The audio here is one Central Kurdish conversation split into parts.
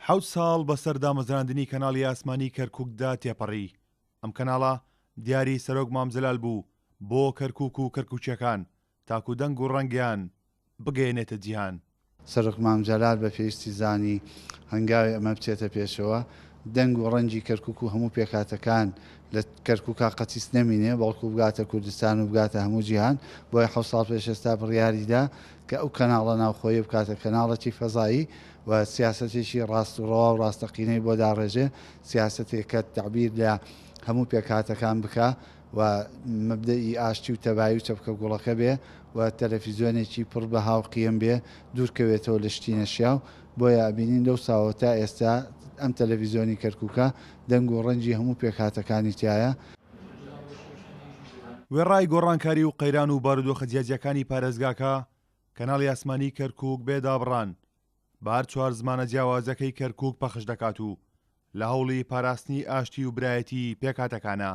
حەوت ساڵ بەسەر دامەزراندنی کەناڵی ئاسمانی کەرکوکدا تێپەڕی، ئەم کەناڵە دیاری سەرۆک مام جەلال بوو بۆ کەرکوک و کەرکوکییەکان تاکو دەنگ و ڕەنگیان بگەیەنێتە جیهان. سەرۆک مام جەلال بە پێویستی زانی هەنگاوی ئەمە بچێتە پێشەوە، دەنگ و ڕەنگی کەرکوک و هەموو پێکهاتەکان لە کەرکوکا قەتیس نەمینێ، بەڵکو بگاتە کوردستان و بگاتە هەموو جیهان، بۆیە حەوت ساڵ پێش ئێستا بڕیاری دا کە ئەو کەناڵە ناوخۆیە بکاتە کەناڵێکی فەزایی و سیاسەتێکی ڕاست و ڕەوا و ڕاستەقینەی بۆ داڕێژێ، سیاسەتێک کە تەعبیر لە هەموو پێکهاتەکان بکا و مەبدەئی ئاشتی و تەبایی و چەپکە گوڵەکە بێ و تەلەفیزیۆنێکی پڕ بەها و قیەم بێ، دوور کەوێتەوە لە شتی نەشیاو. بۆیە ئەبینین لەو ساوە تا ئێستا ئەم تەلەفیزیۆنی کەرکوکە دەنگ و ڕەنگی هەموو پێکهاتەکانی تیایە. وێڕای گۆڕانکاری و قەیران و بارودۆخە جیاجیاکانی پارێزگاکە، کەناڵی ئاسمانی کەرکوک بێ دابڕان بە هەر چوار زمانە جیاوازەکەی کەرکوک پەخش دەکات و لە هەوڵی پاراستنی ئاشتی و برایەتی پێکهاتەکانە.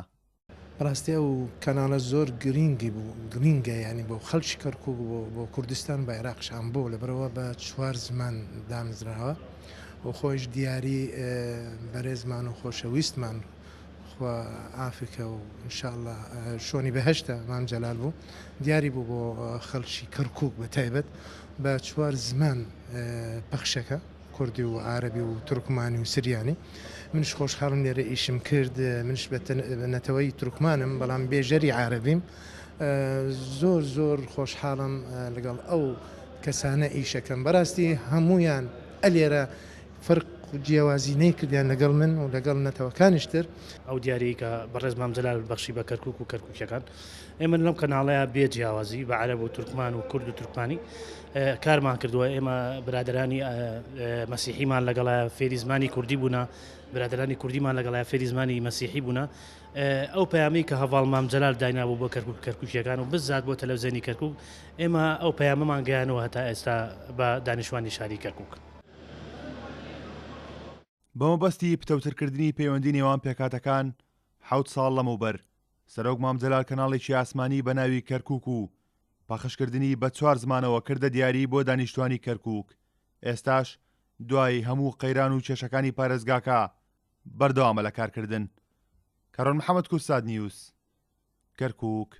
بەڕاستی ئەو کەناڵە زۆر گرینگی بوو گرینگە یانی بۆ خەڵکی کەرکوک بۆ بۆ کوردستان بە عێراقیش هەم بۆ لەبەرئەوە بە چوار زمان دامەزراوە و خۆیش دیاری بەرێزمان و خۆشەویستمان خوا عافی کە و ان شاء اللە شۆنی بەهەشتە مام جەلال بوو دیاری بوو بۆ خەڵکی کەرکوک بە تایبەت بە چوار زمان پەخشەکە کوردی و عارەبی و تورکمانی و سریانی منش خۆشحاڵم لێرە ئیشم کرد منش بە نەتەوەی تورکمانم بەڵام بێژەری عارەبیم زۆر زۆر خۆشحاڵم لەگەڵ ئەو کەسانە ئیشەکەم بەڕاستی هەمویان ئەلێرە فەرق و جیاوازی نەیکردیان لەگەڵ من و لەگەڵ نەتەوەکانیش تر. ئەو دیاریەی کە بەڕێز مام جەلال بەخشی بە کەرکوک و کەرکوکیەکان، ئێمە لەم کەناڵەیا بێ جیاوازی بە عەرەب و تورکمان و کورد و تورکمانی کارمان کردووە. ئێمە برادەرانی مەسیحیمان لەگەڵایە فێری زمانی کوردی بوونە، برادەرانی کوردیمان لەگەڵایە فێری زمانی مەسیحی بوونە. ئەو پەیامەی کە هەڤاڵ مام جەلال داینابوو بۆ کەرکوک کەرکوکیەکان و بزات بۆ تەلەڤزیۆنی کەرکوک، ئێمە ئەو پەیامەمان گەیانەوە هەتا ئێستا بە دانیشتوانی شاری کەرکوک. بەمەبەستی پتەوترکردنی پەیوەندی نێوان پێکهاتەکان، حەوت ساڵ لەمەوبەر سەرۆک مام جەلال کەناڵێکی ئاسمانی بە ناوی کەرکوک و پەخشکردنی بە چوار زمانەوە کردە دیاری بۆ دانیشتوانی کەرکوک، ئێستاش دوای هەموو قەیران و کێشەکانی پارێزگاکە بەردەوامە لە کارکردن. کارۆن محەمەد کوردسات نیوز، کەرکوک.